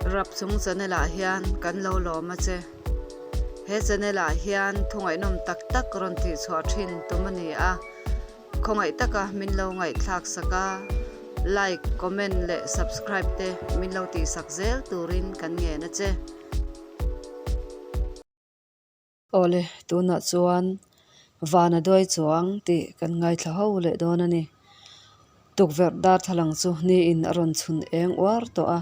Rapchung channel ah hian kan lo lawm a che. He channel ah hian thu ngaihnawm tak tak rawn tih chhuah thin tum a ni a. Khawngaih taka min lo ngaihthlak sak a, like, comment leh subscribe te min lo tih sak zel turin kan ngen a che. Awle, tunah chuan vana duai chuang tih kan ngaithla ho leh dawn a ni. Tukverh darthlalang chu niin a rawn chhun eng uar tawh a,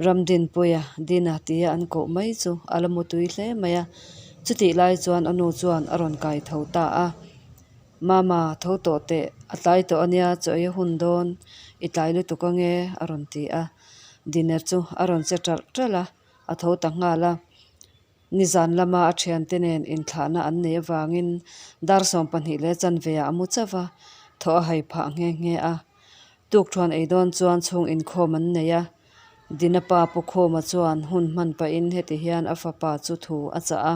Ramdinpuia Dina tia an koh mai chu a la mu tui hle mai a. Chutih lai chuan a nu chuan a rawn kai tho ta a, Mama, tho tawh teh, a tlai tawh a nia, chaw ei a hun dawn, i tlai lutuk ange a rawn ti a. Dina chu a rawn che ṭalh ṭalh a, a tho ta nghal a. Nizan lama a thiante nen inthlahna an nei avangin dar 12 leh chanveah a mu chauh va, thaw a hai phah nghe nghe a. Tukthuan ei dawn chuan chhung inkhawm an nei a, Dina pa Pu Khawma chuan hun hman pahin heti hian a fapa chu thu a chah a,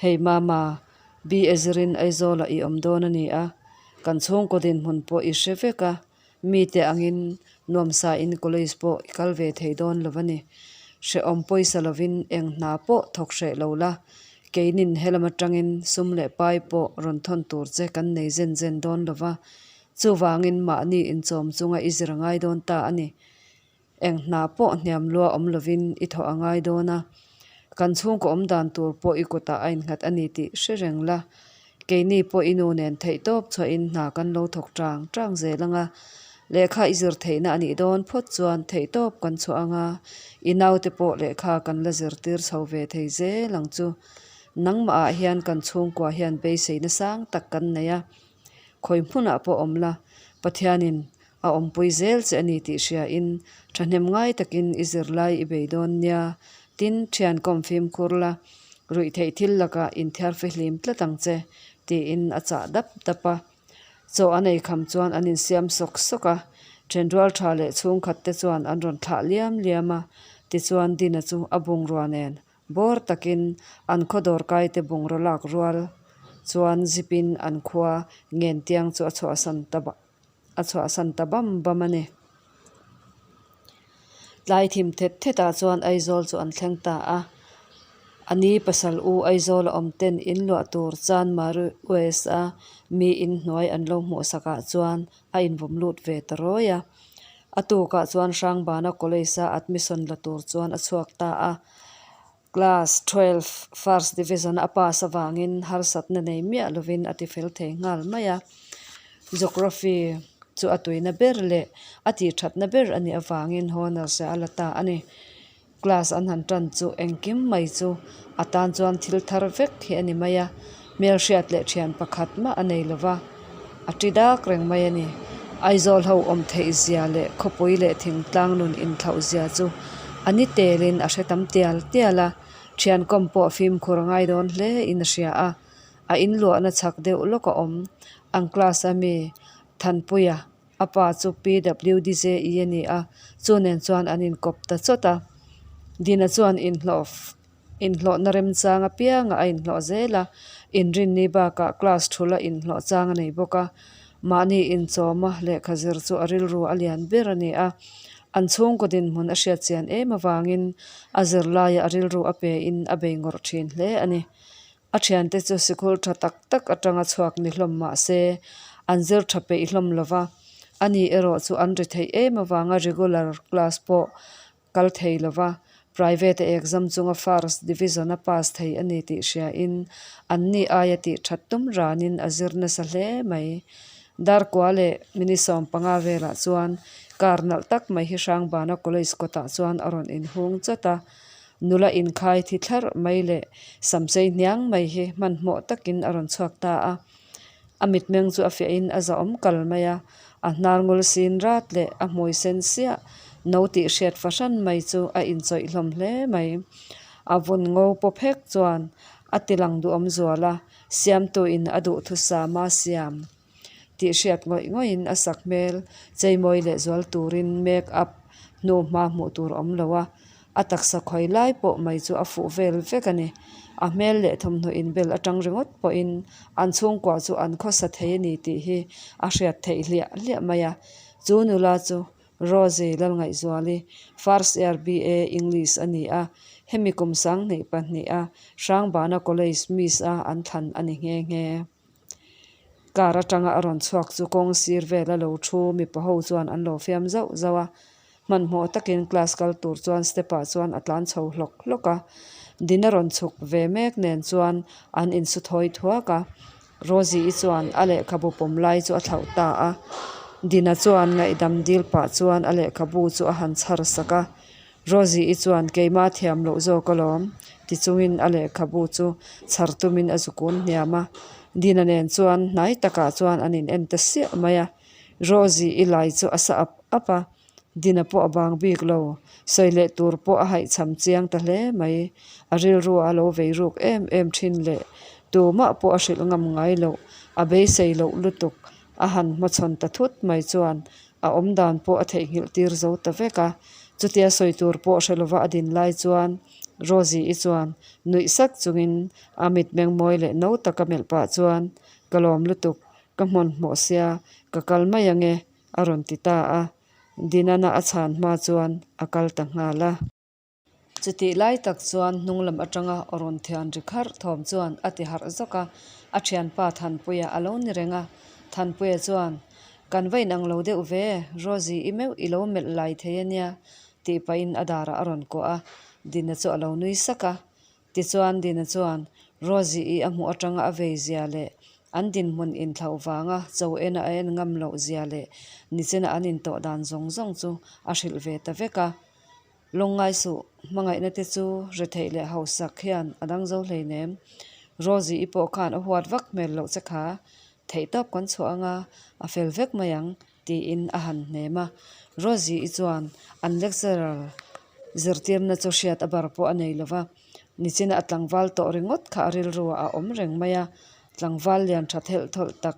Hei mama, BA zirin Aizawlah i awm dawn a ni a, kan chhungkaw dinhmun pawh i hre vek a, Mite angin nuamsain college pawh i kal ve thei dawn lo a ni. Hrehawm pawisa lovin eng hna pawh thawk hreh lo la, keinin helam atangin sum leh pai pawh rawn thawn tur che kan nei zen zen dawn lo va, chuvangin mahni inchawm chunga i zir a ngai dawn ta a ni. Eng hna pawh hniam lua awm lovin i thawh a ngai dawn a, kan chhungkaw awm dan tur pawh i kutah a innghat a ni tih hre reng la. Keini pawh i nu nen theihtawp chhuahin hna kan lo thawk tang tang zel ang a, lehkha i zir theihna a nih dawn phawt chuan theihtawp kan chhuah ang a, i naute pawh lehkha kan la zirtir chho ve thei zel ang chu. Nangmahah hian kan chhungkua hian beiseina sang tak kan nei a, khawi hmunah pawh awm la, Pathianin A awmpui zel che a ni tih hriain thahnem ngai takin i zirlai i bei dawn nia. Tin, thian kawm fimkhur la, ruih theih thil lakah inthiar fihlim tlat ang che, tiin a chah dap dap a. Chaw an ei kham chuan an insiam sawk sawk a, thenrual tha leh chhungkhat te chuan an rawn thlah liam liam a, tichuan Dina chu a bungrua nen bawr takin an khaw dawrkaite bungraw lak rual chuan zipin an khua ngentiang chu a chhuahsan ta a chhuahsan ta bam bam a ni. Tlai thim thet thet ah chuan Aizawl chu an thleng ta a, a ni pasal u Aizawl a awm ten in luah tur chan Mari West a mi in hnuai an lo hmuh sak ah chuan a invawm lut ve ta rawi a. A tuk ah chuan Hrangbana College a admission la tur chuan a chhuak ta a. Class 12 first division a pass avangin harsatna nei miah lovin a tifel thei nghal mai a. Geography chu a tuina ber leh a tihthatna ber a nih avangin honours a la ta a ni. Class an han tan chu engkim mai chu a tan chuan thil thar vek hi a ni mai a, hmelhriat leh thian pakhat mah a nei lova, a ti dak reng mai a ni. Aizawl ho awm theih zia leh khawpui leh thingtlang nun inthlauh zia chu a ni telin a hre tam tial tial a, thiankawm pawh fimkhur a ngai dawn hle in a hria a, a inluahna chak deuh lawk a awm ang class a mi Thanpuia a pa chu PWDJE a ni a, chu nen chuan an inkawp ta chawt a, Dina chuan inhlawh Inhlawhna remchang apiangah a inhlawh zel a, inrinni bakah class thul a inhlawh chang a nei bawk a. Mahni inchawma lehkha zir chu a rilru a lian ber a ni a. An chhungkaw dinhmun a hriat chian em avangin a zirlaiah a rilru a pein a bei ngawrh thin hle a ni. A thiante chu sikul tha tak tak atanga chhuak ni hlawm mah se an zir tha peih hlawm lo va, ani erawh chu an ri theih em avanga regular class pawh kal thei lova, private a exam chunga first division a pass thei a ni tih hriain anni aia tih that tum ranin a zir nasa hle mai. Darkua leh minute 15 velah chuan car nalh tak mai hi Hrangbana College kawtah chuan a rawn inhung chawt a, nula inkhai thi thlarh mai leh samsei hniang mai hi hmanhmawh takin a rawn chhuak ta a. A mitmeng chu a fiahin a zahawm kal mai a, a hnar ngul sin rat leh a hmui sen siah no tih hriat fahran mai chu a inchawih hlawm hle mai. A vun ngo pawp hek chuan a ti lang duhawm zual a, siamtuin a duhthusama siam tih hriat ngawih ngawihin a sak hmel cheimawi leh zual turin make up hnu hma hmuh tur a awm lo a. A taksa khawi lai pawh mai chu a fuh vel vek a ni. A hmel leh thawmhnaw inbel atang ringawt pawhin an chhungkua chu an khawsa thei a ni tih hi a hriat theih hliah hliah mai a. Chu nula chu Rosie Lalngaihzuali, First Year BA English a ni a, hemi kum 2002 a Hrangbana College Miss a an thlan a ni nghe nghe. Car atanga a rawn chhuak chu kawng sir vela lo thu mipa ho chuan an lo fiam zauh zauh a, hmanhmawh takin class kal tur chuan step ah chuan a tlan chho hlawk hlawk a, Dina rawn chhuk ve mek nen chuan an insu thawi thuak a. Rosie-i chuan a lehkhabu pawm lai chu a thlauh ta a, Dina chuan ngaihdam dil pah chuan a lehkhabu chu a han chhar sak a. Rosie-i chuan keimah thiam loh zawk alawm ti chungin a lehkhabu chu chhar tumin a zukun hniam a. Dina nen chuan hnai takah chuan an in en ta siah mai a. Rosie-i lai chu a sa ap ap a, Dina pawh a bang bik lo. Sawi leh tur pawh a haihchham chiang ta hle mai. A rilru a lo vei ruk em em thin leh tumah pawh a hrilh ngam ngai loh, a beisei loh lutuk a han hmachhawn ta thut mai chuan a awm dan pawh a theihnghilh tir zo ta vek a. Chutia sawi tur pawh hre lova a din lai chuan Rosie-i chuan nuih sak chungin a mitmeng mawi leh no taka melh pah chuan, Ka lawm lutuk, ka hmawnhmawh sia, ka kal mai ange, a rawn ti ta a, Dinana a chhan hma chuan a kal ta nghal a. Chutih lai tak chuan hnung lam atanga aw rawn thian ri kharh thawm chuan a ti harh zawk a, a thianpa Thanpuia a lo ni reng a. Thanpuia chuan, Kan va inang lo deuh ve, Rosie i meuh i lo melh lai thei a nia, tih pahin a darah a rawn kuah a, Dina chu a lo nui sak a. Tichuan Dina chuan Rosie-i a hmuh atanga a vei zia leh an dinhmun inthlauh vanga cho ena a en ngam loh zia leh nichina an intawh dan zawng zawng chu a hrilh ve ta vek a. Lawngngai suh, hmangaihna te chu retheih leh hausak hian a dang zo hleinem. Rosie-i pawh khan a huat vak hmel loh che kha, theihtawp kan chhuah anga a fel vek mai ang tiin a han hnem a. Rosie-i chuan an lecturer zirtirna chu hriat a bar pawh a nei lo va, nichina a tlangval tawh ringawt kha a rilru ah a awm reng mai a. Tlangval lian tha thelh thawlh tak,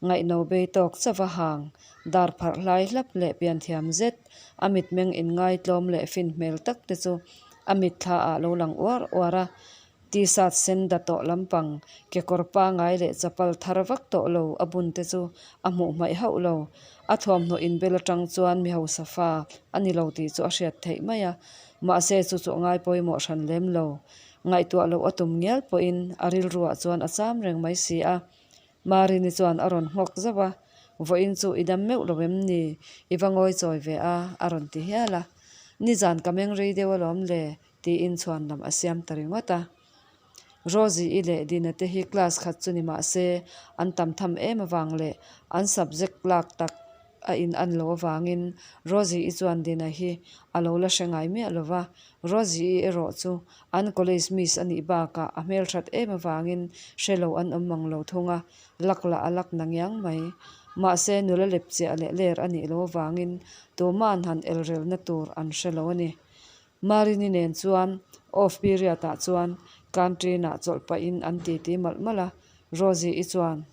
ngaihno bei tawk chauh a hang, dar pharh hlai hlap leh pianthiam zet, a mitmeng inngaitlawm leh fin hmel tak te chu a mitthla ah lo lang uar uar a. T-shirt sen da tawh lampang, kekawr pangai leh chapal thar vak tawh lo a bun te chu a hmuh hmaih hauh lo. A thuamhnaw inbel atang chuan mi hausa fa a ni lo tih chu a hriat theih mai a, mahse chu chu a ngai pawimawh hran lem lo. Ngaihtuah loh a tum ngial pawhin a rilruah chuan a cham reng mai si a. Marini chuan a rawn nghawk zauh a, Vawiin chu i dam meuh lo em ni? I va ngawi chawi ve a, a rawn ti hial a. Nizan ka meng rei deuh alawm le, tiin chhuan lam a siam ta ringawt a. Rosie-i leh Dina te hi class khat chu ni mah se an tam tham em avang leh an subject lak tak a in an lo avangin Rosie-i chuan Dina hi a lo la hre ngai miah lo va. Rosie-i erawh chu an college miss a nih bakah a hmelthat em avangin hre lo an awm mang lo thung a, lak lah a lak na ngiang mai. Mahse nula lep chiah leh ler a nih lo avangin tuma'n han elrelna tur an hre lo a ni. Marini nen chuan off period ah chuan canteen ah chawlh pahin an titi malh malh a, Rosie-i chuan,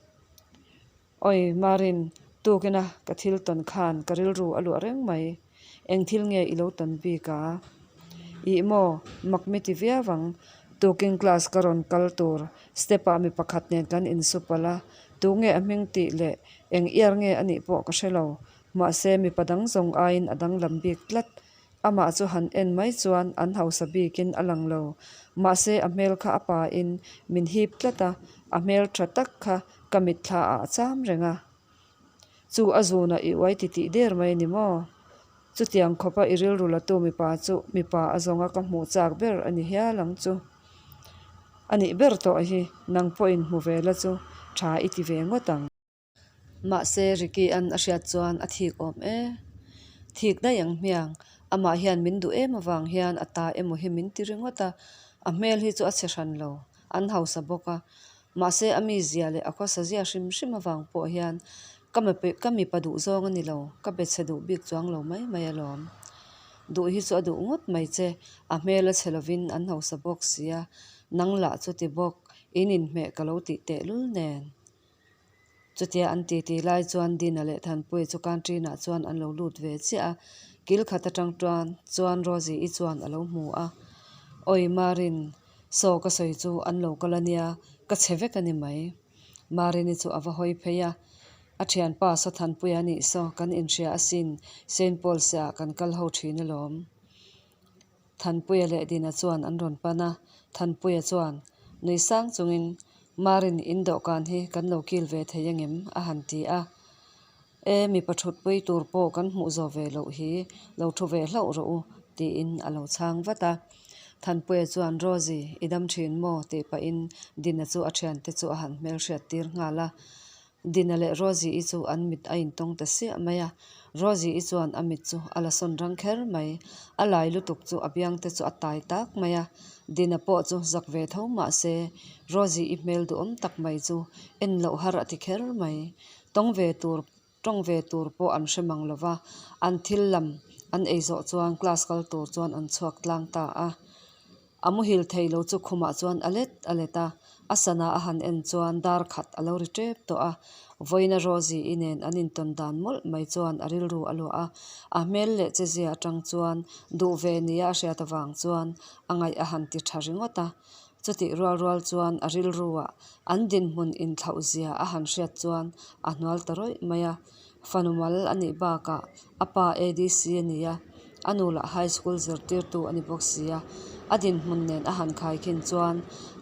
Oi Marin, tukina ka thil tawn khan ka rilru a luah reng mai, eng thil nge i lo tawn bik a? Ih maw, mak mi ti viau ang, tukin class ka rawn kal tur step ah mi pakhat nen kan insupalh a, tunge a hming tih leh eng ear nge a nih pawh ka hre lo, mahse mipa dang zawng aiin a danglam bik tlat. Amah chu han en mai chuan an hausa bikin a lang lo. Mahse a hmel kha a pain min hip tlat a, a hmel tha tak kha ka mitthla ah a cham reng a. Chu a zunah i uai titih der mai ni maw? Chutiang khawpa i rilru latu mipa chu mipa a zawnga ka hmuh chak ber a ni hial ang chu. A nih ber tawh hi nang pawhin hmu ve la chu tha i ti ve ngawt ang. Mahse Ricky an a hriat chuan a thik awm e. Thik daih ang hmiang, amah hian min duh em avang hian a ta emaw hi min ti ringawt a, a hmel hi chu a chhe hran lo, an hausa bawk a. Mahse a mizia leh a khawsa zia hrim hrim avang pawh hian ka ka mipa duh zawng a ni lo, ka be chhe duh bik chuang lo mai mai alawm. Duh hi chu a duh ngawt mai che, a hmel a chhe lovin an hausa bawk sia, nang lah chu ti bawk, in inhmeh ka lo tih tehlul nen. Chutia an titi lai chuan Dina leh Thanpuia chu canteen ah chuan an lo lut ve chiah a, kil khat atang chuan chuan Rosie-i chuan a lo hmu a, Awi Marin, saw ka sawi chu an lo kal a nia, ka chhe vek a ni mai. Marini chu a va hawi phei a. A thianpa Sawthanpuia nih saw kan inhria asin, Saint Paul's ah kan kal ho thin alawm. Thanpuia leh Dina chuan an rawn pan a, Thanpuia chuan nui sang chungin Marin in dawhkan hi kan lo kil ve thei angem? a han ti a. E, mipa thutpui tur pawh kan hmuh zawh ve loh hi, lo thu ve hlauh rawh u, tiin a lo chhang vat a. Thanpuia chuan Rosie, i dam thin maw? tih pahin Dina chu a thiante chu a han hmelhriat tir nghal a. Dina leh Rosie-i chu an mit a intawng ta siah mai a, Rosie-i chuan a mit chu a la sawn rang kher mai. A lai lutuk chu a biang te chu a tai tak mai a, Dina pawh chu zak ve tho mah se, Rosie-i hmel duhawm tak mai chu en loh har a ti kher mai. Tawng ve tur tawng ve tur pawh an hre mang lo va, an thil lam an ei zawh chuan class kal tur chuan an chhuak tlang ta a. A muhil thei lo chu khumah chuan a let a let a, a sana a han en chuan dar khat a lo ri tep tawh a. Vawiina Rosie-i nen an intawn dan mawlh mai chuan a rilru a luah a, a hmel leh chezia atang chuan duh ve nia a hriat avang chuan a ngaih a han ti tha ringawt a. Chutih rual rual chuan a rilruah an dinhmun inthlauh zia a han hriat chuan a hnual ta rawih mai a. Fanu mal a nih bakah a pa ADC a ni a, a nu lah high school zirtirtu a ni bawk si a. A dinhmun nen a han khaikhin chuan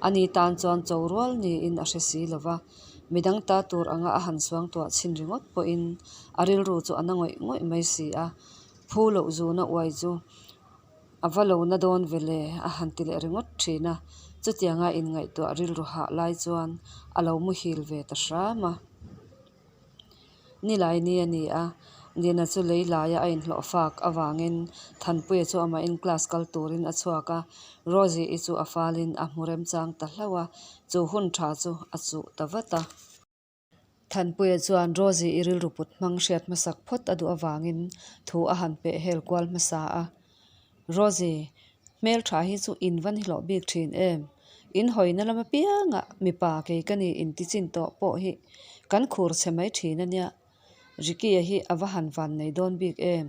a ni tan chuan cho rual niin a hre si lo va, midang ta tur anga a han suangtuah chhin ringawt pawhin a rilru chu a na ngawih ngawih mai si a. Phu loh zuna uai chu A va lo na dawn ve le, a han ti leh ringawt thin a. Chutianga inngaihtuah rilru hah lai chuan a lo muhil ve ta hram a. Nilai ni a ni a, Dina chu lei laia a inhlawh fak avangin Thanpuia chu amahin class kal turin a chhuak a, Rosie-i chu a falin a hmu remchang ta hlauh a, chu hun tha chu a chuh ta vat a. Thanpuia chuan Rosie-i rilru put hmang hriat hmasak phawt a duh avangin thu a han peh hel kual hmasa a. Rosie, hmeltha hi chu in va ni hlawh bik thin em? In hawina lam apiangah mipa kei ka ni inti chin tawh pawh hi kan khur chhe mai thin a nia. Ricky-a hi a va han van nei dawn bik em?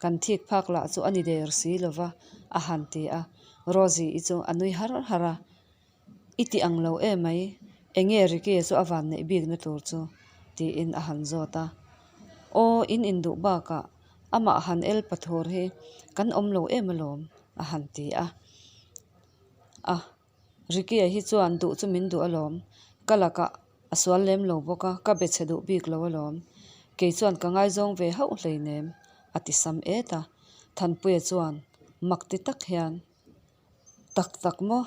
Kan thik phak lah chu a ni der si lova, a han ti a. Rosie-i chu a nui har har a. I ti ang lo em mai, enge Ricky chu a van neih bikna tur chu? tiin a han zawt a. Aw, in induh bakah amah han el pathur hi kan awm lo em alawm, a han ti a. A, Ricky-a hi chuan duh chu min duh alawm, ka lakah a sual lem lo bawk a, ka be chhe duh bik lo alawm. Kei chuan ka ngaizawng ve hauh hleinem, a ti sam et a. Thanpuia chuan mak ti tak hian. Tak tak maw?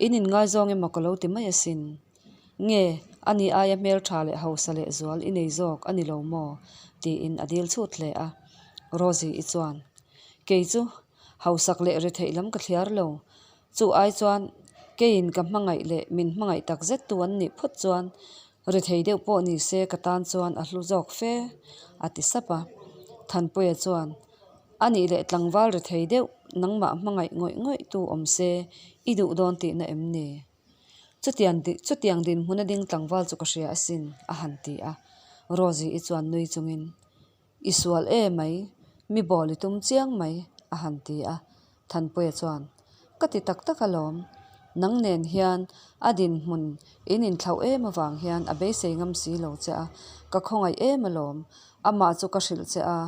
In inngaizawng emaw ka lo ti mai asin. Nge, ani aia hmeltha leh hausa leh zual i nei zawk a ni lo maw? tiin a dil chhut hle a. Rosie-i chuan, Kei chu hausak leh retheih lam ka thliar lo. Chu ai chuan keiin ka hmangaih leh min hmangaih tak zet tu an nih phawt chuan rethei deuh pawh ni se ka tan chuan a hlu zawk fe, a ti sap a. Thanpuia chuan, A nih leh tlangval rethei deuh, nangmah hmangaih ngawih ngawih tu awm se i duh dawn tihna em ni? Chutiang chutiang dinhmun a ding tlangval chu ka hria asin, a han ti a. Rosie-i chuan nui chungin, I sual e mai, mi bawl i tum chiang mai, a han ti a. Thanpuia chuan, Ka ti tak tak alawm, nang nen hian a dinhmun in inthlauh em avang hian a beisei ngam si lo che a, ka khawngaih em alawm, amah chu ka hrilh che a,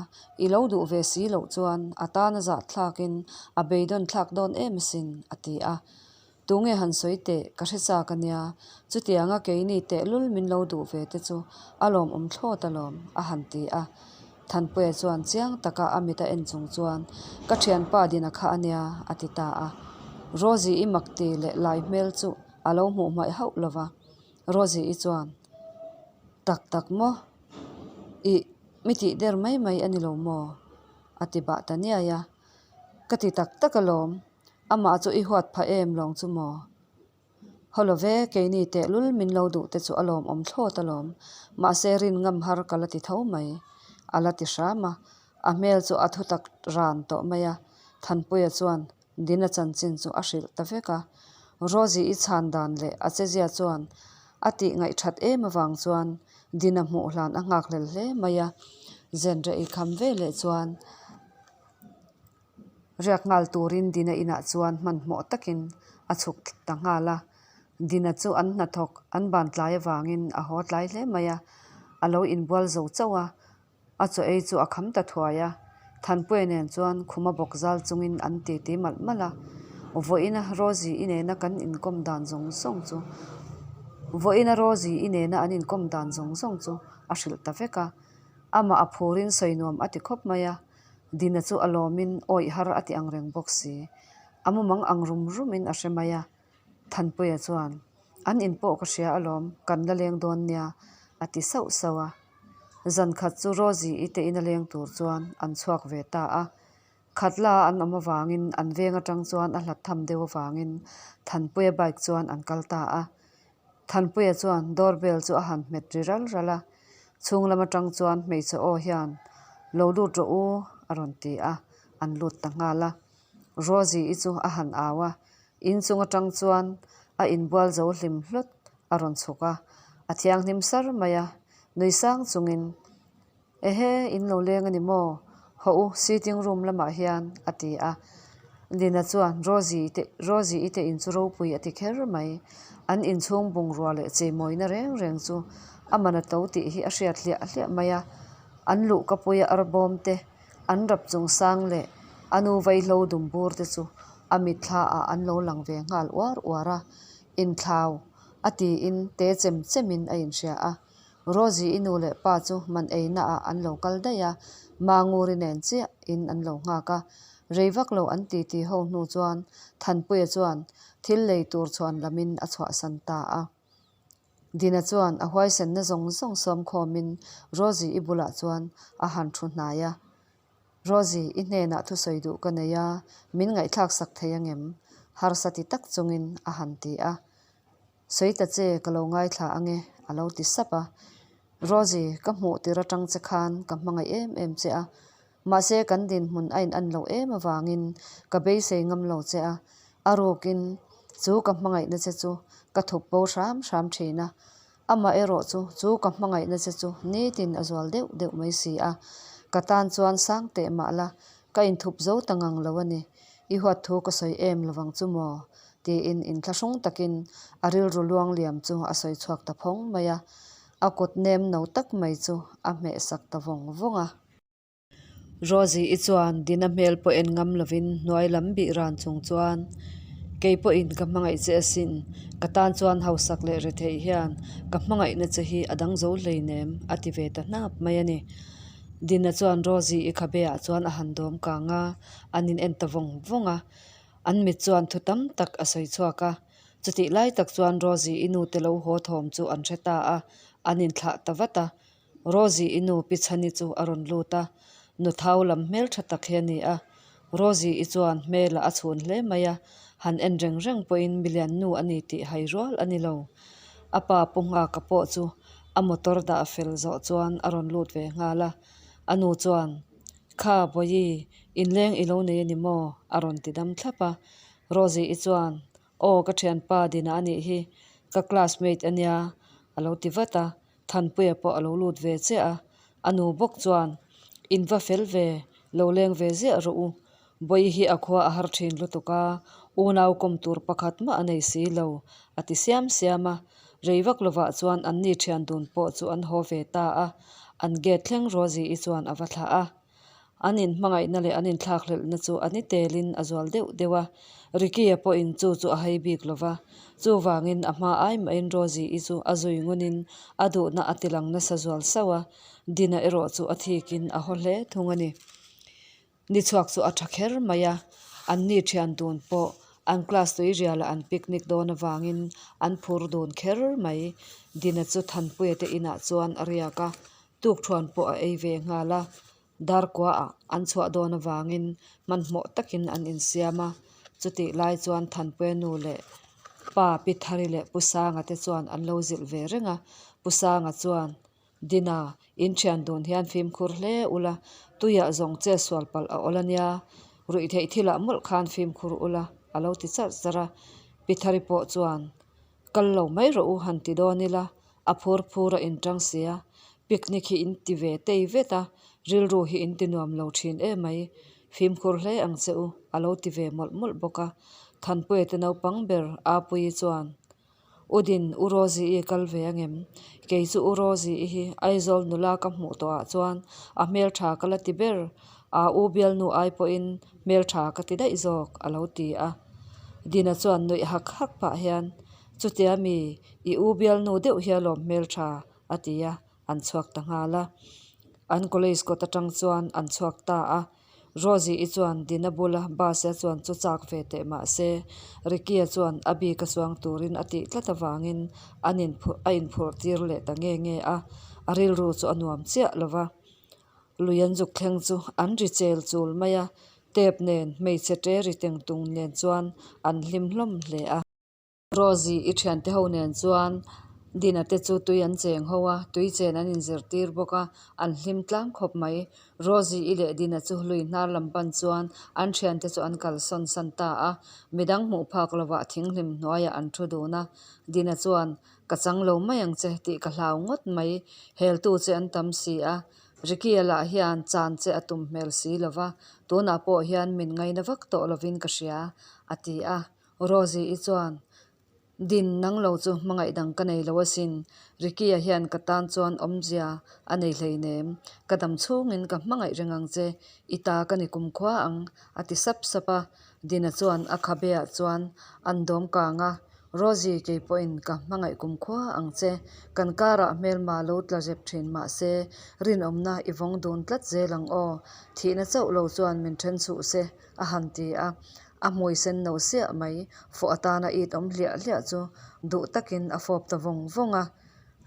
i lo duh ve si loh chuan a tana zahthlakin a beidawn thlak dawn em asin, a ti a. Tunge han sawi teh, ka hre chak a nia, chutianga keini tehlul min lo duh ve te chu a lawmawm thlawt alawm, a han ti a. Thanpuia chuan chiang taka a mit a en chung chuan, Ka thianpa Dina kha a nia, a ti ta a. Rosie-i makti leh lai hmel chu a lo hmuh hmaih hauh lo va. Rosie-i chuan, Tak tak maw? Ih, mi tih der mai mai a ni lo maw? a ti bah ta niai a. Ka ti tak tak alawm, amah chu i huat phah em lawng chu maw? Haw lo ve, keini tehlul min lo duh te chu a lawmawm thlawt alawm, mahse rin ngam har ka la ti tho mai, a la ti hram a, a hmel chu a thu tak ran tawh mai a, Thanpuia chuan Dina chanchin chu a hrilh ta vek a, Rosie-i chhan dan leh a chezia chuan a tih ngaihthat em avang chuan Dina hmuh hlan a nghakhlel hle mai a, Zenre i kham ve leh chuan Riak nghal turin Dina inah chuan hmanhmawh takin a chhuk ta nghal a. Dina chu an hnathawk an ban tlai avangin a haw tlai hle mai a. A lo inbual zo chauh a, a chaw ei chu a kham ta thuai a. Thanpuia nen chuan khuma bawk zal chungin an titi malh malh a. Vawiina Rosie-i nena kan inkawm dan zawng zawng chu Vawiina Rosie-i nena an inkawm dan zawng zawng chu a hrilh ta vek a. Amah a phurin sawi nuam a ti khawp mai a. Dina chu a lawmin awih har a ti ang reng bawk si. A mumang ang rum rumin a hre mai a. Thanpuia chuan, An in pawh ka hria alawm, kan la leng dawn nia, a ti sauh sauh a. Zan khat chu Rosie-i te ina leng tur chuan an chhuak ve ta a. Khatla an awm avangin an veng atang chuan a hlat tham deuh avangin Thanpuia bike chuan an kal ta a. Thanpuia chuan door bell chu a han hmet ri ral ral a, chhung lam atang chuan hmeichhe aw hian, Lo lut rawh u, a rawn ti a, an lut ta nghal a. Rosie-i chu a han au a, inchung atang chuan a inbual zo hlim hlawt a rawn chhuk a, a thianghlim sar mai a, nui sang chungin, Ehe, in lo leng a ni maw? Hawh u, sitting room lamah hian, a ti a. Lina chuan Rosie te Rosie-i te in chu ropui a ti kher mai. An inchhung bungrua leh cheimawina reng reng chu a man a to tih hi a hriat hliah hliah mai a. An luhka puia arbawm te, an rap chung sang leh a nu vaihlo dum bur te chu a mitthla ah an lo lang ve nghal uar uar a. Inthlau a tiin te chem chemin a inhria a. Rosie-i nu leh pa chu man eina ah an lo kal daih a, Manguri nen chiah in an lo nghak a. Rei vak lo an titi ho hnu chuan Thanpuia chuan thil lei tur chhuan lamin a chhuahsan ta a. Dina chuan a huaisenna zawng zawng sawm khawmin Rosie-i bulah chuan a han thu hnai a. Rosie, i hnenah thusawi duh ka nei a, min ngaihthlak sak thei angem? Harsa ti tak chungin a han ti a. Sawi ta che, ka lo ngaithla ange, a lo ti sap a. Rosie, ka hmuh tir atang che khan ka hmangaih em em che a. Mahse kan dinhmun a in an loh em avangin ka beisei ngam lo che a. A rukin chu ka hmangaihna che chu ka thup bo hram hram thin a. Amah erawh chu chu ka hmangaihna che chu nitin a zual deuh deuh mai si a. Ka tan chuan sang teh mah la, ka inthup zo ta ngang lo a ni. I huat thu ka sawi em lovang chu maw? Tiin inthlahrung takin a rilru luang liam chu a sawi chhuak ta phawng mai a, a kut nem no tak mai chu a hmeh sak ta vawng vawng a. Rosie-i chuan Dina hmel pawh en ngam lovin hnuai lam bih ran chung chuan, Kei pawhin ka hmangaih che asin, ka tan chuan hausak leh retheih hian ka hmangaihna che hi a dang zo hleinem, a ti ve ta hnap mai a ni. Dina chuan Rosie-i khabe ah chuan a han dawm kang a, an in en ta vawng vawng a. An mit chuan thu tam tak a sawi chhuak a. Chutih lai tak chuan Rosie-i nu te lo haw thawm chu an hre ta a, an inthlah ta vat a. Rosie-i nu Pi Chhani chu a rawn lut a, nu thau lam hmel tha tak hi a ni a. Rosie-i chuan hmelah a chhun hle mai a, han en reng reng pawhin milian nu a ni tih hai rual a ni lo. A pa Pu Nghaka pawh chu a motor dah fel zawh chuan a rawn lut ve nghal a. A nu chuan, Kha Bawihi, inleng i lo nei a ni maw? a rawn ti dam thlap a. Rosie-i chuan, Aw, ka thianpa Dina a nih hi, ka classmate a nia, a lo ti vat a. Thanpuia pawh a lo lut ve chiah a. A nu bawk chuan, In va fel ve, lo leng ve ziah rawh u. Bawihi hi a khua a har thin lutuk a, unau kawm tur pakhat mah a nei si lo, a ti siam siam a. Rei vak lovah chuan anni thian dun pawh chu an haw ve ta a, an gate thleng Rosie-i chuan a va thlah a. An inhmangaihna leh an inthlakhlelhna chu a ni telin a zual deuh deuh a, Ricky-a pawhin chu chu a hai bik lo va, chuvangin a hma ai mahin Rosie-i chu a zui ngunin a duhna a tilang nasa zual sauh a, Dina erawh chu a thikin a haw hle thung a ni. Ni chhuak chu a tha kher mai a, anni thian dun pawh an class tui rialah an picnic dawn avangin an phur dun kher mai. Dina chu Thanpuia te inah chuan a riak a, tukthuan pawh a ei ve nghal a, Darkuaah an chhuah dawn avangin hmanhmawh takin an insiam a, chutih lai chuan Thanpuia nu leh pa Pi Thari leh Pu Sanga te chuan an lo zilh ve reng a, Pu Sanga chuan Dina, in thian dun hian fimkhur hle ula, tuiah zawng che sual palh a awl a nia, ruih theih thilah mawlh khan fimkhur ula, a lo ti charh charh a. Pi Thari pawh chuan, Kal lo mai rawh u han ti dawn ila, a phur phur a inṭang sia, picnic hi in ti ve tei vet a, rilru hi in ti nuam lo ṭhin emai, fimkhur hle ang che u, a lo ti ve mawlh mawlh bawk a. Thanpuia te naupang ber Apuii chuan. U Din, U Rosie i kal ve angem? Kei chu U Rosie i hi Aizawl nula ka hmuh tawhah chuan a hmeltha ka la ti ber, a u bialnu ai pawhin hmeltha ka ti daih zawk, a lo ti a. Dina chuan nuih hak hak pah hian, Chutia mi, i u bialnu deuh hi alawm hmeltha, a ti a, an chhuak ta nghal a. An college kawt atang chuan an chhuak ta a. Rosie-i chuan Dina bula bus a chuan chu chak ve teh mah se, Ricky-a chuan a bik a chuang turin a tih tlat avangin an inphurh a inphurh tir leh ta nge nge a, a rilru chu a nuam chiah lo va. Lui an zuk thleng chu an ri chel chul mai a, tep nen hmeichhe ṭe ri teng tung nen chuan an hlim hlawm hle a. Rosie i thiante ho nen chuan Dina te chu tui an cheng ho a, tui chen an inzirtir bawk a, an hlim tlang khawp mai. Rosie i leh Dina chu lui hnar lam pan chuan an thiante chu an kalsawn san ta a, midang hmuh phak lovah thinghlim hnuaiah an thu dun a. Dina chuan, Ka chang lo mai ang che tih ka hlau ngawt mai, heltu che an tam si a. Ricky-a lah hian chan che a tum hmel si lova, tunah pawh hian min ngaina vak tawh lovin ka hria, a ti a. Rosie-i chuan, Din, nang lo chu hmangaih dang ka nei lo asin. Ricky-a hian ka tan chuan awmzia a nei hleinem. Ka dam chhungin ka hmangaih reng ang che. I ta ka ni kumkhua ang, a ti sap sap a. Dina chuan a khabeah chuan an dawm kang a, Rosie, kei pawhin ka hmangaih kumkhua ang che. Kan karah hmelma lo tla zep thin mah se, rinawmna i vawng dun tlat zel ang aw. Thihna chauh lo chuan min then chhuh se, a han ti a. A hmui sen no siah mai, fawh atana it awm hliah hliah chu duh takin a fawp ta vawng vawng a.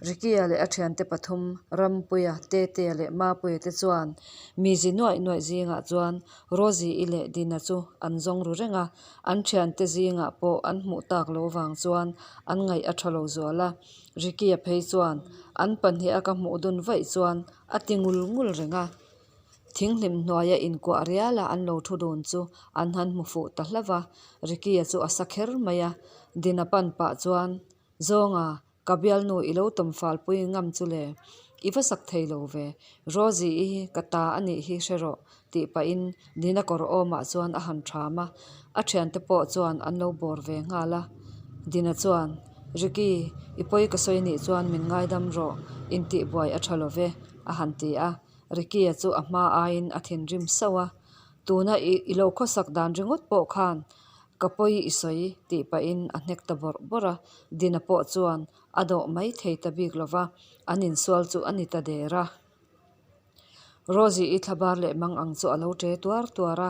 Ricky-a leh a thiante pathum, Rampuia, Tetea leh Mapuia te chuan mi zi nuaih nuaih zingah chuan Rosie-i leh Dina chu an zawng ru reng a, an thiante zingah pawh an hmuh tak lo vang chuan an ngaih a tha lo zual a. Ricky-a phei chuan an pahniha ka hmuh dun vaih chuan a ti ngul ngul reng a. Thinghlim hnuaia inkuah riala an lo thu dun chu an han hmu fuh ta hlauh a, Ricky-a chu a sa kher mai a, Dina pan pah chuan, Zawnga, ka bialnu i lo tawm falpui ngam chu le, i va sak thei lo ve, Rosie-i hi ka ta a nih hi hre rawh, tih pahin Dina kawr awmah chuan a han ṭham a, a ṭhiante pawh chuan an lo bawr ve nghal a. Dina chuan, Ricky, i pawi ka sawi nih chuan min ngaidam rawh, intihbuai a ṭha lo ve, a han ti a. Ricky-a chu a hma aiin a thinrim sauh a, Tuna i i lo khawsak dan ringawt pawh khan ka pawi i sawi tih pahin a hnek ta bawrh bawrh a, Dina pawh chuan a dawh mai thei ta bik lova, an insual chu a ni ta der a. Rosie-i thlabar leh mang ang chu a lo ṭe tuar tuar a,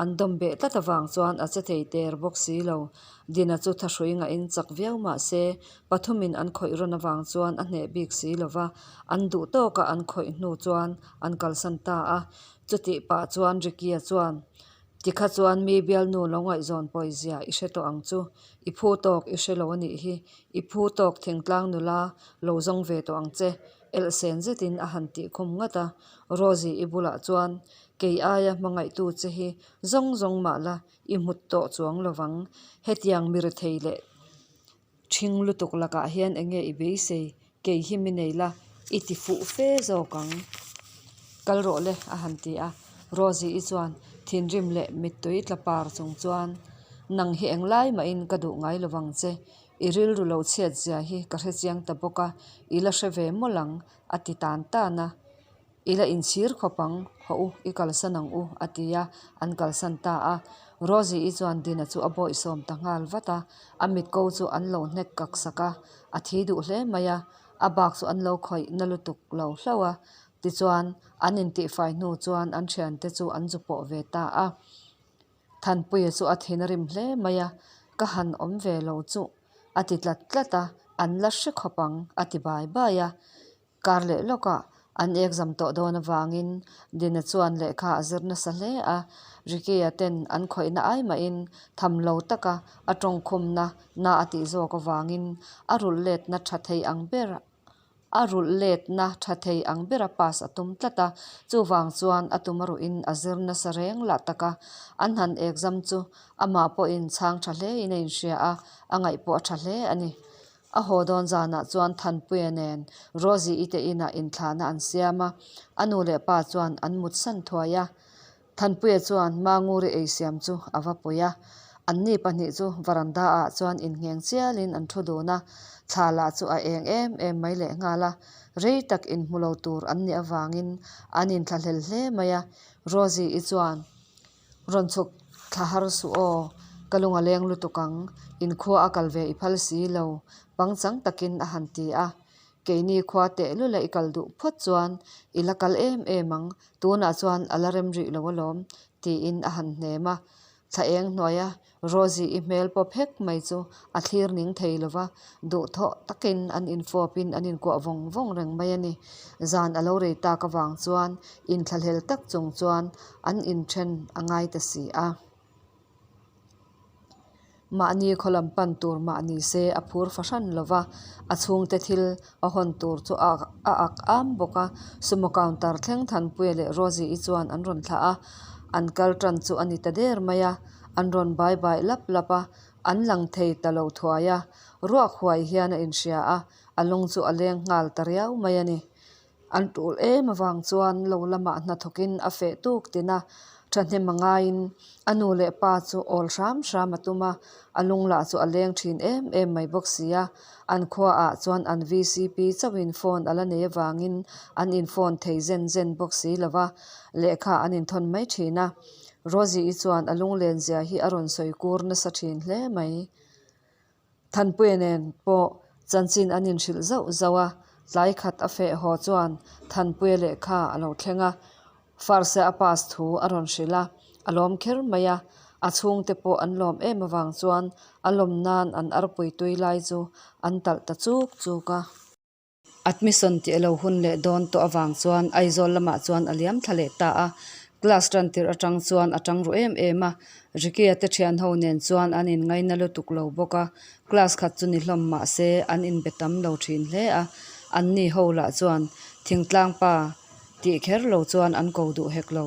an dawm beh tlat avang chuan a che thei ter bawk si lo. Dina chu thahrui ngahin chak viau mah se, Pathumin an khawih rawn avang chuan a hneh bik si lo va, an duh tawka an khawih hnu chuan an kalsan ta a. Chutih pah chuan Ricky-a chuan, Tikha chuan mi bialnu lo ngaihzawn pawizia i hre tawh ang chu, i phu tawk i hre lo a nih hi, i phu tawk thingtlang nula lo zawng ve tawh ang che, elhsen zetin a han tih khum ngat a. Rosie-i bulah chuan, Kei aia hmangaihtu che hi zawng zawng mah la i hmut tawh chuang lo vang, hetiang mi rethei leh Ṭhing lutuk lakah hian eng nge i beisei? Kei hi mi nei la, i ti fuh fe zawk ang. Kal rawh le, a han ti a. Rosie-i chuan thinrim leh mittui tla par chung chuan, Nang hi englai mahin ka duh ngai lo vang che. I rilru lo chhiat zia hi ka hre chiang ta bawk a, i la hre ve mawlh ang, a ti tan tan a. I la inchhir khawp ang, haw u, i kalsan ang u, a ti a, an kalsan ta a. Rosie-i chuan Dina chu a bawihsawm ta nghal vat a, a mitko chu an lo hnek kak sak a, a thi duh hle mai a, a bak chu an lo khawih na lutuk lo hlauh a. Tichuan, an intihfai hnu chuan an thiante chu an zu pawh ve ta a. Thanpuia chu a thin a rim hle mai a, ka han awm ve lo chuh, a ti tlat tlat a, an la hre khawp ang, a ti bai bai a. Kar leh lawkah an exam tawh dawn avangin Dina chuan lehkha a zir nasa hle a, Ricky-a ten an khawihna ai mahin tham lo taka a tawngkhumna na a tih zawk avangin a rulh letna tha thei ang ber a rulh letna tha thei ang bera pass a tum tlat a, chuvang chuan a tum a ruhin a zir nasa reng lah tak a, an han exam chu amah pawhin chhang tha hlein a inhria a, a ngaih pawh a tha hle a ni. A haw dawn zanah chuan Thanpuia nen Rosie-i te inah inthlahna an siam a, a nu leh pa chuan an mutsan thuai a. Thanpuia chuan Manguri ei siam chu a va pui a. Anni pahnih chu varanda ah chuan inngheng chialin an thu dun a, thla lah chu a eng em em mai lehnghal a. Rei tak inhmu lo tur an nih avangin an inthlahlel hle mai a. Rosie-i chuan, Rawn chhuk thla har suh aw, ka lung a leng lutuk ang, inkhua a kal ve i phal si lo, pangchang takin a han ti a. Keini khua tehlul a i kal duh phawt chuan i la kal em em ang, tunah chuan a la rem rih lo alawm, tiin a han hnem a. Thla eng hnuaia Rosie i hmel pawp hek mai chu a thlir ning thei lo va, duhthawh takin an infawpin an inkuah vawng vawng reng mai a ni. Zan a lo rei tak avang chuan inthlahlel tak chung chuan an inthen a ngai ta si a. Mahni khaw lam pan tur mah ni se a phur fahran lo va, a chhungte thil a hawn tur chu a ak am bawk a. Sumo counter thleng Thanpuia leh Rosie-i chuan an rawn thlah a, an kal tan chu a ni ta der mai a. An rawn bai bai lap lap a, an lang thei ta lo thuai a. Ruak huai hian a inhria a, a lung chu a leng nghal ta riau mai a ni. An tul em avang chuan lo lamah hnathawkin a feh tuk tin a, thahnem a ngaiin a nu leh pa chu awl hram hram a tum a, a lung lah chu a leng thin em em mai bawk si a. An khuaah chuan an VCP chauhin phone a la nei avangin an in phone thei zen zen bawk si lo va, lehkha an inthawn mai thin a. Rosie-i chuan a lunglen zia hi a rawn sawi kur nasa thin hle mai. Thanpuia nen pawh chanchin an inhrilh zauh zauh a, tlai khat a feh haw chuan Thanpuia lehkha a lo thleng a, Farse a pass thu a rawn hrilh a, a lawm kher mai a, a chhungte pawh an lawm em avang chuan a lawm nan an arpui tui lai chu an talh ta chuk chuk a. Admission tih a lo hun leh dawn tawh avang chuan Aizawl lamah chuan a liam thla leh ta a, class tan tirh atang chuan a tang ru em em a, Ricky-a te thian ho nen chuan an in ngaina lutuk lo bawk a, class khat chu ni hlawm mah se an inbe tam lo thin hle a, anni ho lah chuan thingtlang pa tih kher lo chuan an ko duh hek lo.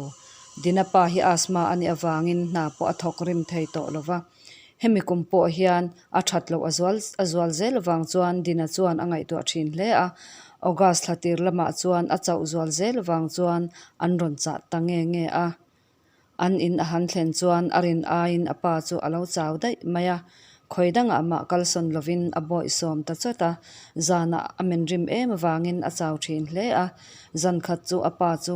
Dina pa hi asthma a nih avangin hna pawh a thawk rim thei tawh lo va. Hemi kum pawh hian a that loh a zual a zual zel avang chuan Dina chuan a ngaihtuah thin hle a, August thla tir lamah chuan a chauh zual zel avang chuan an rawn chah ta nge nge a. An in a han thlen chuan a rin aiin a pa chu a lo chau daih mai a, khawi dangah mah kalsawn lovin a bawihsawm ta chawt a, zanah a men rim em avangin a chau thin hle a, zan khat chu a pa chu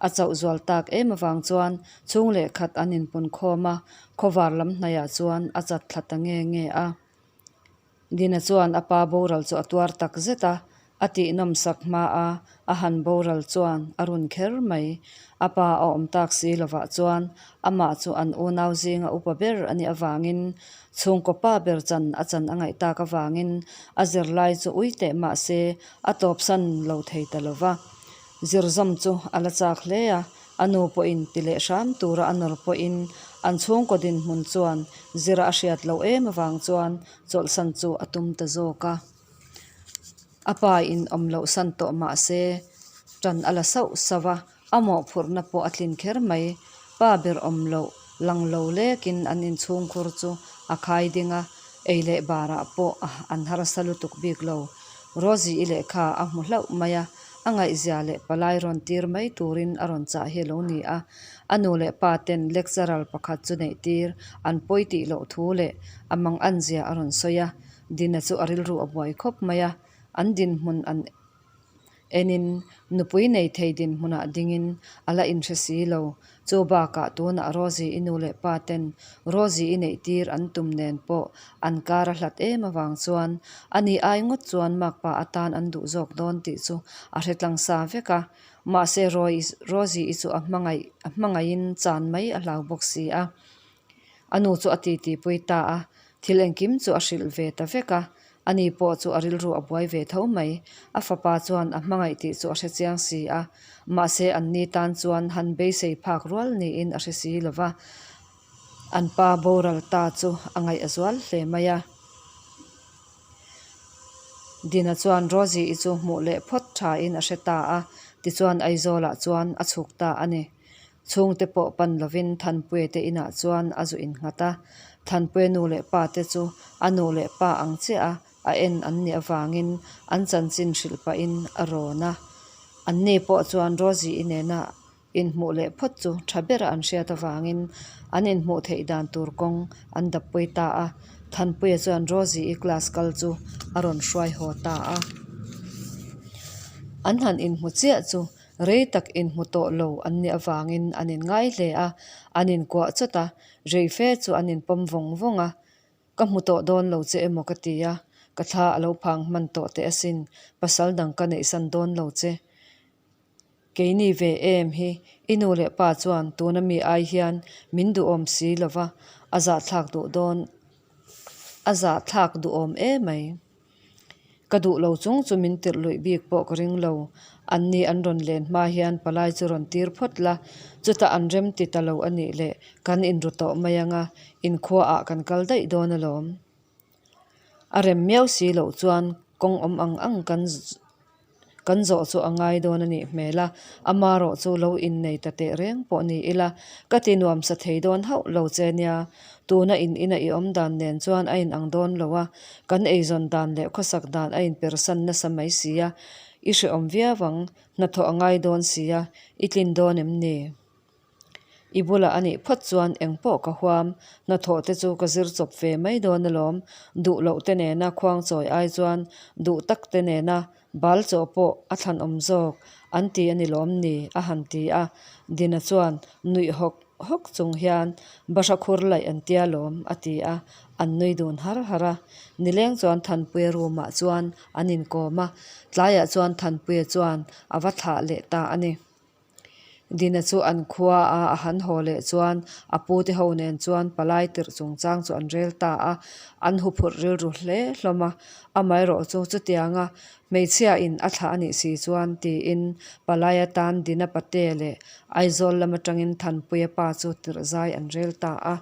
A chauh zual tak em avang chuan chhung leh khat an inpun khawm a, khawvar lam hnaiah chuan a chat thla ta nge nge a. Dina chuan a pa boral chu a tuar tak zet a, a tihnawm sak hma a, a han boral chuan a run kher mai. A pa a awm tak si lovah chuan amah chu an unau zinga upa ber a nih avangin chhungkaw pa ber chan a chan a ngaih tak avangin a zirlai chu ui teh mah se a tawpsan lo thei ta lova. Zirzawm chu a la chak hle a, a nu pawhin ti leh hram tura a nawr pawhin an chhungkaw dinhmun chuan zira a hriat loh em avang chuan chawlhsan chu a tum ta zawk a. A pa in awm loh san tawh mah se tan a la sauh sauh a, a mawhphurhna pawh a tlin kher mai. Pa ber awm loh lang lo lekin an inchhungkhur chu a khai ding a, ei leh barah pawh an harsa lutuk bik lo. Rosie-i lehkha a hmu hlauh mai a, A ngaihzia leh palai rawn tir mai turin a rawn chah hi a lo ni a. A nu leh pa ten lecturer pakhat chu neih tir an pawi tih loh thu leh a mang an zia a rawn sawi a. Dina chu a rilru a buai khawp mai a. An dinhmun an enin nupui nei thei dinhmunah dingin a la inhre si lo. Chu bakah tunah Rosie-i nu leh pa ten Rosie-i neih tir an tum nen pawh an kar a hlat em avang chuan a ni ai ngawt chuan makpa atan an duh zawk dawn tih chu a hre tlang sa vek a. Mahse Rosie-i chu a hmangaih a hmangaihin chan mai a hlau bawk si a. A nu chu a titi pui ta a, thil engkim chu a hrilh ve ta vek a. Ani pawh chu a rilru a buai ve tho mai. A fapa chuan a hmangaih tih chu a hre chiang si a, mahse anni tan chuan han beisei phak rual niin a hre si lo va. An pa boral ta chu a ngaih a zual hle mai a. Dina chuan Rosie-i chu hmuh leh phawt thain a hre ta a, tichuan Aizawlah chuan a chhuk ta a ni. Chhungte pawh pan lovin Thanpuia te inah chuan a zu innghat a, Thanpuia nu leh pa te chu a nu leh pa ang chiah a a en an nih avangin an chanchin hrilh pahin a rawn a. Anni pawh chuan Rosie-i nena Inhmuh leh phawt chu tha bera an hriat avangin an inhmuh theih dan tur kawng an dappui ta a. Thanpuia chuan Rosie-i class kal chu a rawn hruai haw ta a. An han inhmu chiah chu rei tak inhmu tawh lo an nih avangin an inngai hle a, an inkuah chawt a, rei fe chu an inpawm vawng vawng a. Ka hmu tawh dawn lo che emaw ka ti a, ka thla a lo phang hman tawh teh asin, pasal dang ka neihsan dawn lo che. Keini ve em hi i nu leh pa chuan tuna mi ai hian min duhawm si lo va, a zahthlak duh dawn, a zahthlak duhawm emai. Ka duh lo chung chu min tirh luih bik pawh ka ring lo. Anni an rawn len hma hian palai chu rawn tir phawt la, chutah an rem ti ta lo a nih leh kan inru tawh mai ang a, inkhuaah kan kal daih dawn alawm. A rem miau si loh chuan kawng awm ang ang kan kan zawh chu a ngai dawn a nih hmel a, amarawh chu lo innei ta teh reng pawh ni ila ka ti nuam sa thei dawn hauh lo che nia, tuna in ina i awm dan nen chuan a inang dawn lo a, kan eizawn dan leh khawsak dan a inpersan nasa mai si a, i hrehawm viau ang, hnathawh a ngai dawn si a, i tlin dawn em ni? I bulah a nih phawt chuan eng pawh ka huam, hnathawh te chu ka zir chawp ve mai dawn alawm, duh loh te nena khuang chawi ai chuan duh tak te nena bal chaw pawh a thlanawm zawk an ti a ni lawm ni a han ti a, Dina chuan nuih hawk hawk chung hian bahra khur laih an tia lawm a ti a, an nui dun har har a, nileng chuan Thanpuia room ah chuan an inkawm a, tlaiah chuan Thanpuia chuan a va thlah leh ta a ni. Dina chu an khua a a han haw leh chuan a pute ho nen chuan palai tirh chungchang chu an rel ta a, an huphurh rilru hle hlawm a, amaherawh chu chutianga hmeichhia in a thlah a nih si chuan tiin palai atan Dina pate leh Aizawl lam atangin Thanpuia pa chu tirh zai an rel ta a.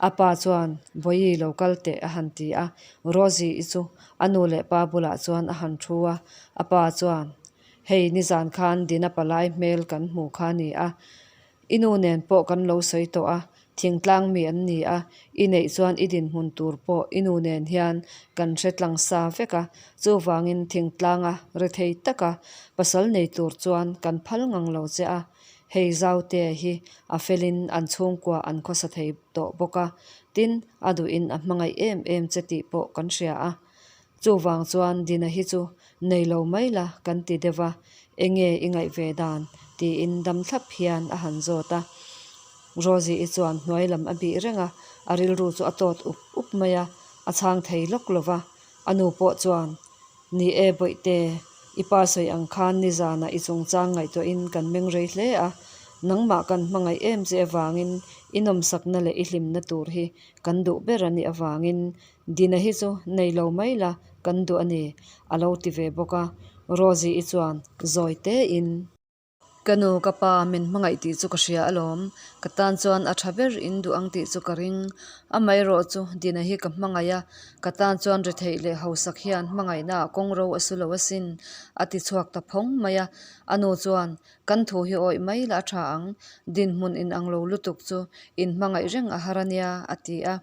A pa chuan Vawi lo kal teh a han ti a, Rosie i chu a nu leh pa bulah chuan a han thu a, a pa chuan Hei nizan khan Dina palai hmel kan hmu kha a ni a, i nu nen pawh kan lo sawi tawh a, thingtlang mi an ni a, i neih chuan i dinhmun tur pawh i nu nen hian kan hre tlang sa vek a, chuvangin thingtlanga rethei taka pasal nei tur chuan kan phal ngang lo che a, hei Zautea hi a felin an chhungkua an khawsa thei tawh bawk a, tin a duhin a hmangaih em em che tih pawh kan hria a. Chuvang chuan Dina hi chu nei lo mai la kan ti deuh a, enge i ngaih ve dan? tiin dam thlap hian a han zawt a. Rosie-i chuan hnuai lam a bih reng a, a rilru chu a tawt up up mai a, a chhang thei lawk lo va. A nu pawh chuan, Ni e Bawihte, i pa sawi ang khan nizanah i chungchang ngaihtuahin kan meng rei hle a, nangmah kan hmangaih em che avangin i nawmsakna leh i hlimna tur hi kan duh ber a nih avangin Dina hi chu nei lo mai la kan duh a ni, a lo ti ve bawk a. Rosie-i chuan zawi tein. Ka nu, ka pa min hmangaih tih chu ka hria alawm. Ka tan chuan a tha ber in duh ang tih chu ka ring. Amaherawh chu Dina hi ka hmangaih a, ka tan chuan retheih leh hausak hian hmangaihnaah kawng ro a su lo asin, a ti chhuak ta phawng mai a. A nu chuan, Kan thu hi awih mai la a tha ang, dinhmun inang lo lutuk chu inhmangaih reng a har a nia, a ti a.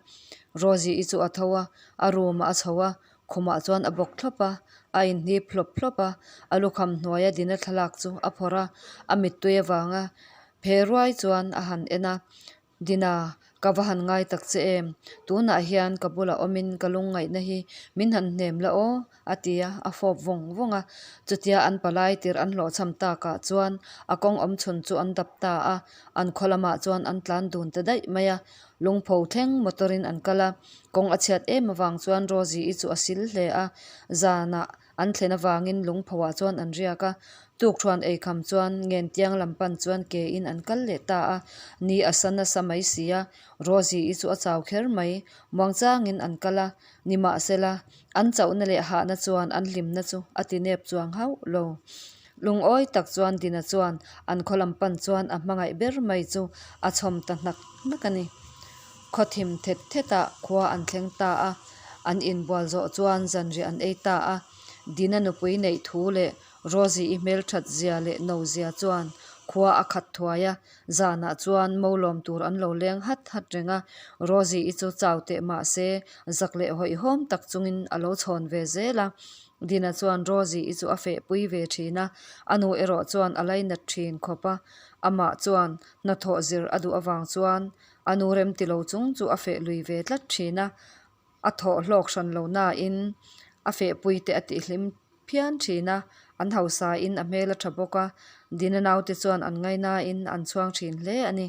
Rosie-i chu a tho a, a room ah a chho a, khumah chuan a bawk thlawp a, a inhnip hlawp hlawp a, a lukham hnuaia dina thlalak chu a phawrh a, a mittui avanga phe ruai chuan a han en a, Dina, ka va han ngai tak che em, tunah hian ka bulah awmin ka lungngaihna hi min han hnem la aw, a ti a, a fawp vawng vawng a. Chutia an palai tirh an hlawhchham takah chuan a kawng awm chhun chu an dap ta a, an khaw lamah chuan an tlan dun ta daih mai a. Lungpho thleng motor in an kal a, kawng a chhiat em avang chuan Rosie-i chu a sil hle a, zanah an thlen avangin lungphoah chuan an riak a, tukthuan eikham chuan ngentiang lam pan chuan ke in an kal leh ta a, ni a sa nasa mai si a, Rosie-i chu a chau kher mai, muangchangin an kal a, nimahsela an chauhna leh hahna chuan an hlimna chu a ti nep chuang hauh lo. Lungawi tak chuan Dina chuan an khaw lam pan chuan a hmangaih ber mai chu a chhawm ta hnak hnak a ni. Khaw thim thet thetah khua an thleng ta a, an inbual zawh chuan zanriah an ei ta a. Dina nupui neih thu leh Rosie-i hmelthat zia leh no zia chuan khua a khat thuai a, zanah chuan mo lawm tur an lo leng hat hat reng a. Rosie-i chu chau teh mah se zak leh hawihhawm tak chungin a lo chhawn ve zel a. Dina chuan Rosie-i chu a fehpui ve thin a, a nu erawh chuan a lainat thin khawp a. Amah chuan hnathawh zir a duh avang chuan a nu remti lo chung chu a feh lui ve tlat thin a. A thawh hlawk hran lo nain a fehpui te a tihhlim phian thin a, an hausa in a hmel a tha bawk a, Dina naute chuan an ngainain an chhuang thin hle a ni.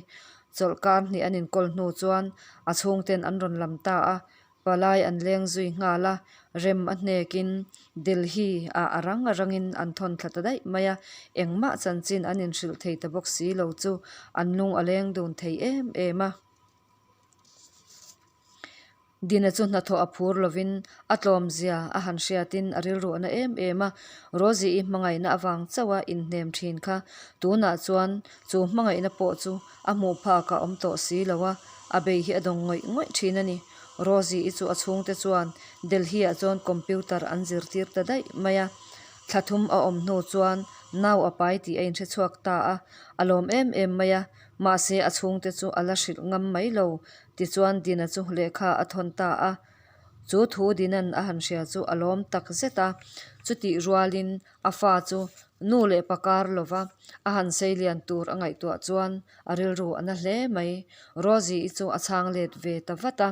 Chawlhkar hnih an inkawl hnu chuan a chhungten an rawn lam ta a, palai an leng zui nghal a, rem a hnekin Delhi ah a rang a rangin an thawn thla ta daih mai a, engmah chanchin an inhrilh thei ta bawk si lo chu an lung a leng dun thei em em a. Dina chu hnathawh a phur lovin a tlawmzia a han hriatin a rilru a na em em a, Rosie-i hmangaihna avang chauh a inhnem thin kha tunah chuan chu hmangaihna pawh chu a hmuh phak a awm tawh si lo a, a bei hi a dawng ngawih ngawih thin a ni. Rosie-i chu a chhungte chuan Delhi-ah chuan computer an zirtir ta daih mai a, thla thum a awm hnu chuan nau a pai tih a inhre chhuak ta a, a lawm em em mai a, mahse a chhungte chu a la hrilh ngam mai lo. Tichuan Dina chu lehkha a thawn ta a, chu thu Dina'n a han hria chu a lawm tak zet a. Chutih rualin a fa chu nu leh pa kar lova a han sei lian tur a ngaihtuah chuan a rilru a na hle mai. Rosie-i chu a chhang let ve ta vat a.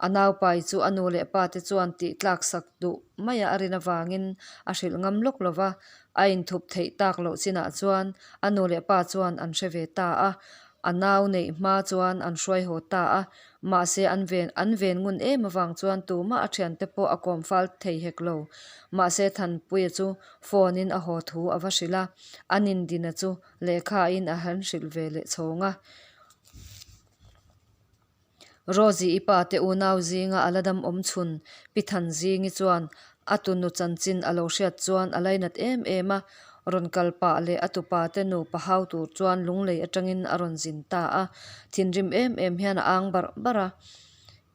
A naupai chu a nu leh pa te chuan tih tlak sak duh maia a rin avangin a hrilh ngam lawk lova, a inthup theih tak loh chinah chuan a nu leh pa chuan an hre ve ta a. A nau neih hma chuan an hruai haw ta a, mahse an ven an ven ngun em avang chuan tumah a thiante pawh a kawm fal thei hek lo. Mahse Thanpuia chu phone in a haw thu a va hrilh a, a nindina chu lehkha in a han hrilh ve leh chhawng a. Rosie i pa te unau zinga a la dam awm chhun Pi Thanzingi chuan a tunu chanchin a lo hriat chuan a lainat em em a, rawn kal pah leh a tupa te nupa hau tur chuan lunglei atangin a rawn zin ta a, thinrim em em hian a ang barh barh a.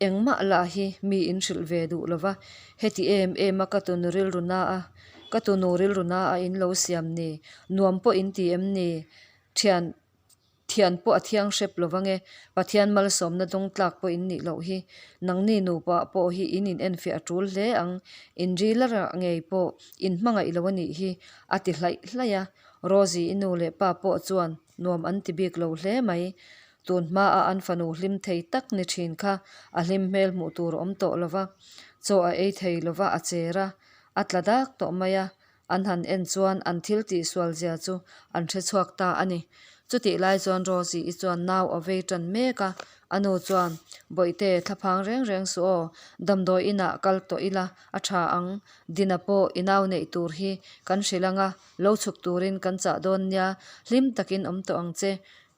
Engmah lah hi mi in hrilh ve duh lova, heti em em a ka tunu rilru na a, ka tunu rilru na a in lo siam ni, nuam pawh in ti em ni? Thian. Thian pawh a thiang hrep lo vang e, Pathian malsawmna dawng tlak pawh in nih loh hi. Nangni nupa pawh hi in in enfiah a tul hle ang, in ril a rah ngei pawh in hmangaih lo a nih hi, a ti hlaih hlaih a. Rosie i nu leh pa pawh chuan nuam an ti bik lo hle mai. Tun hmaa an fanu hlim thei tak ni thin kha a hlim hmel hmuh tur a awm tawh lo va, chaw a ei thei lo va a cher a, a tla dak tawh mai a, An han en chuan an thil tihsual zia chu an hre chhuak ta a ni. Chutih lai chuan Rosie-i chuan nau a vei tan mek a, a nu chuan, Bawihte, thlaphang reng reng suh aw, damdawi inah kal tawh ila a tha ang, Dina pawh i nau neih tur hi kan hrilh ang a, lo chhuk turin kan chah dawn nia, hlim takin awm tawh ang che,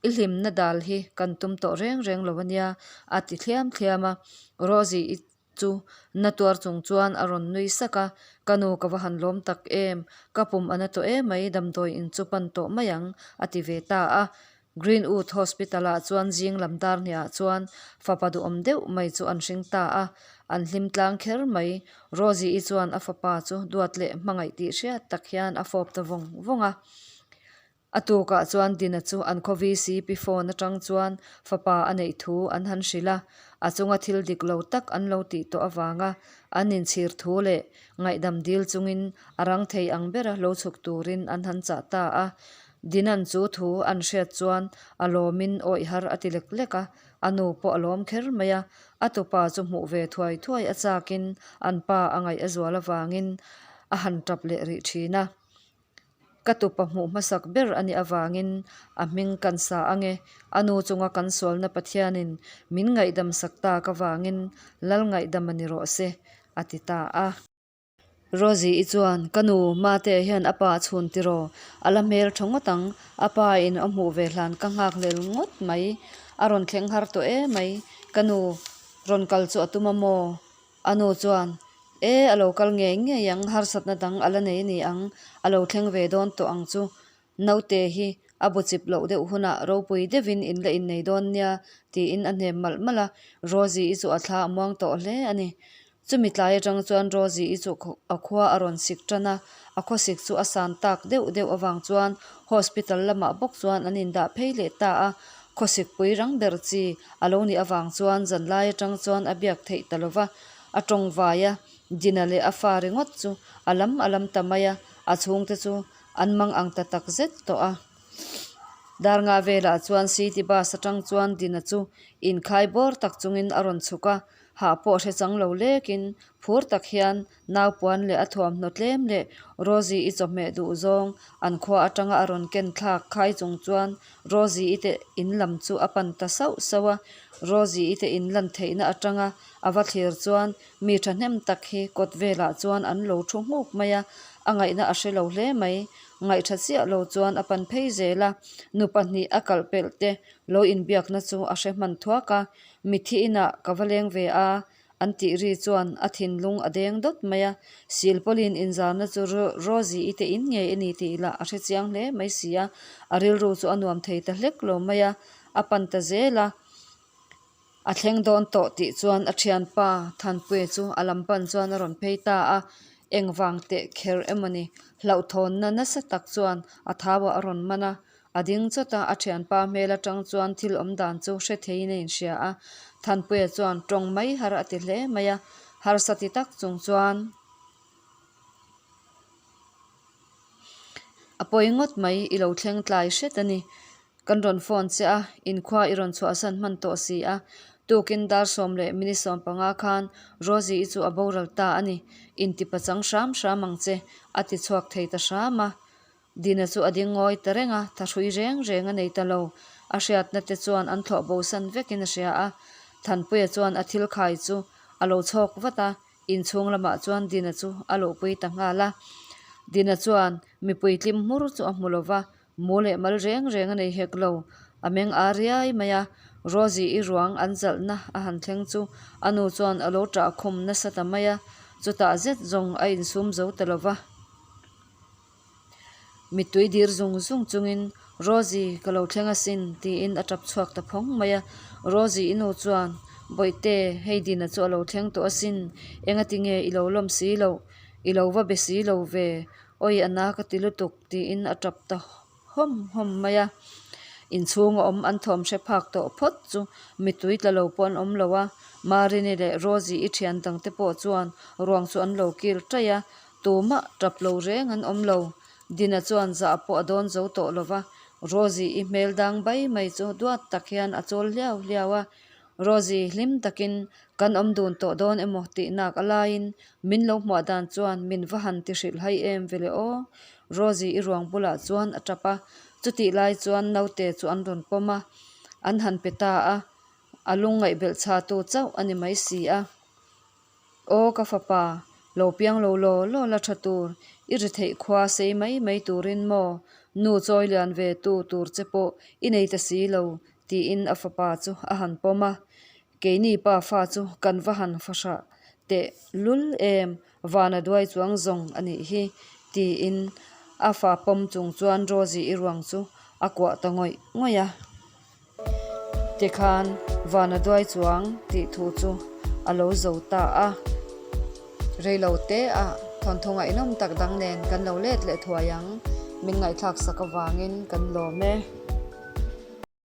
i hlimna dal hi kan tum tawh reng reng lo a nia, a ti thliam thliam a. Rosie-i Chu na tuar chung chuan a rawn nui sak a, Ka nu ka va han lawm tak em, ka pum a na tawh emai damdawi in chu pan tawh mai ang, a ti ve ta a. Greenwood Hospital ah chuan zing lam dar hniah chuan fapa duhawm deuh mai chu an hring ta a, an hlim tlang kher mai. Rosie-i chuan a fapa chu duat leh hmangaih tih hriat tak hian a fawp ta vawng vawng a. A tukah chuan Dina chu an khaw VCP phone atang chuan fapa a neih thu an han hrilh a, a chunga thil dik lo tak an lo tih tawh avanga an inchhir thu leh ngaihdam dil chungin a rang thei ang bera lo chhuk turin an han chah ta a. Dina'n chu thu an hriat chuan a lawmin awih har a ti lek lek a, a nu pawh a lawm kher mai a, a tupa chu hmuh ve thuai thuai a chakin an pa a ngaih a zual avangin a han tap leh rih thin a. Ka tupa hmuh hmasak ber a nih avangin a hming kan sa ang e. A nu chunga kan sualna Pathianin min ngaihdam sak tak avangin Lal ngaihdam a ni rawh se, a ti ta a. Rosie-i chuan, Ka nu, Mate hian a pa a chhun tiraw? A la hmel tha ngawt ang. A pa in a hmuh ve hlan ka nghak hlel ngawt mai. A rawn thleng har tawh e mai. Ka nu, rawn kal chu a tum a maw? A nu chuan, E, a lo kal ngei ngei ang, harsatna dang a la nei a ni ang, a lo thleng ve dawn tawh ang chu. Naute hi a bu chip loh deuh hunah ropui deuhin in la innei dawn nia, tiin a hnem malh malh a. Rosie-i chu a thla a muang tawh hle a ni. Chumi tlai atang chuan Rosie-i chu a khua a rawn sik tan a, a khawsik chu a san tak deuh deuh avang chuan hospital lamah bawk chuan an indah phei leh ta a. Khawsik pui rang ber chi a lo nih avang chuan zanlai atang chuan a biak theih ta lo va, a tawng vai a, Dina leh a fa ringawt chu a lam a lam ta mai a, a chhungte chu an mang ang ta tak zet tawh a. Dar nga velah chuan city bus atang chuan Dina chu inkhai bawr tak chungin a rawn chhuk a, hah pawh hre chang lo lekin phur tak hian naupuan leh a thuamhnaw tlem leh Rosie-i chawhmeh duh zawng an khua atanga a rawn ken thlak khai chung chuan Rosie-i te in lam chu a pan ta sauh sauh a, Rosie-i te in lan theihna atanga a va thlir chuan Mi thahnem tak hi kawt velah chuan an lo thu nghuk mai a, a ngaihna a hre lo hle mai. Ngaihtha chiah lo chuan a pan phei zel a, nu pahnih a kalh pelh te lo inbiakna chu a hre hman thuak a, Mithi inah ka va leng ve a, an tih ri chuan a thinlung a deng dawt mai a, Silpawlin inzarna chu Rosie-i te in ngei a ni tih lah a hre chiang hle mai si a, a rilru chu a nuam thei ta hlek lo mai a, a pan ta zel a. A thleng dawn tawh tih chuan a thianpa Thanpuia chu a lam pan chuan a rawn phei ta a, engvang teh kher emaw ni, hlauhthawnna nasa tak chuan a thau ah a rawn man a, a ding chawt a, a thianpa hmel atang chuan thil awm dan chu hre theiin a inhria a, Thanpuia chuan tawng mai har a ti hle mai a, harsa ti tak chung chuan. A pawi ngawt mai i lo thleng tlai hret a ni. Kan rawn phone che a, inkhua i rawn chhuahsan hman tawh si a. Tukin dar sawm leh minute 15 khan Rosie i chu a boral ta a ni. Intipa chang hram hram ang che, a ti chhuak thei ta hram a. Dina chu a ding ngawi ta reng a, thahrui reng reng a nei ta lo. A hriatna te chuan an thlawh bosan vekin a hria a. Thanpuia chuan a thil khai chu a lo chhawk vat a, Inchhung lamah chuan Dina chu a luhpui ta nghal a. Dina chuan mipui tlim hmur chu a hmu lo va, mu leh mal reng reng a nei hek lo. A meng a riai mai a, Rosie-i ruang an zalhna a han thleng chu a nu chuan a lo ṭah khum nasa ta mai a, chutah zet zawng a insum zo ta lo va. Mittui dir zung zung chungin, Rosie, ka lo thleng asin, tiin a tap chhuak ta phawng mai a. Rosie i nu chuan, Bawihte, hei Dina chu a lo thleng tawh asin, engati nge i lo lawm si loh, i lo va be si lo ve, awi a na ka ti lutuk, tiin a tap ta hawm hawm mai a. Inchhung a awm an thawm hre phak tawh phawt chu mittui tla lo pawh an awm lo a, Marini leh Rosie i thian dangte pawh chuan ruang chu an lo kil taih a, Tumah tap lo reng an awm lo. Dina chuan zah pawh a dawn zo tawh lo va, Rosie-i hmel dang bai mai chu duat tak hian a chawl hliau hliau a. Rosie, hlim takin kan awm dun tawh dawn emaw tih nak a laiin min lo hmuah dan chuan min va han ti hrilh hai em vele aw. Rosie-i ruang bulah chuan a tap a, chutih lai chuan naute chu an rawn pawm a, an han pe ta a, a lungngaihbelh chhatu chauh a ni mai si a. Aw ka fapa, lo piang lo law law la tha tur, i ri theih khua sei mai mai turin maw, nu chawi lian ve tu tur che pawh i nei ta si lo, tiin a fapa chu a han pawm a. Keini pa fa chu kan va han fahrah teh lul em, vana duai chuang zawng a nih hi, tiin a fa pawm chung chuan Rosie i ruang chu a kuah ta ngawih ngawih a. Tikhan vana duai chuang tih thu chu a lo zo ta a. Reilo te ah thawnthu ngaihnawm tak dang nen kan lo let leh thuai ang. Min ngaihthlak sak avangin kan lawm e.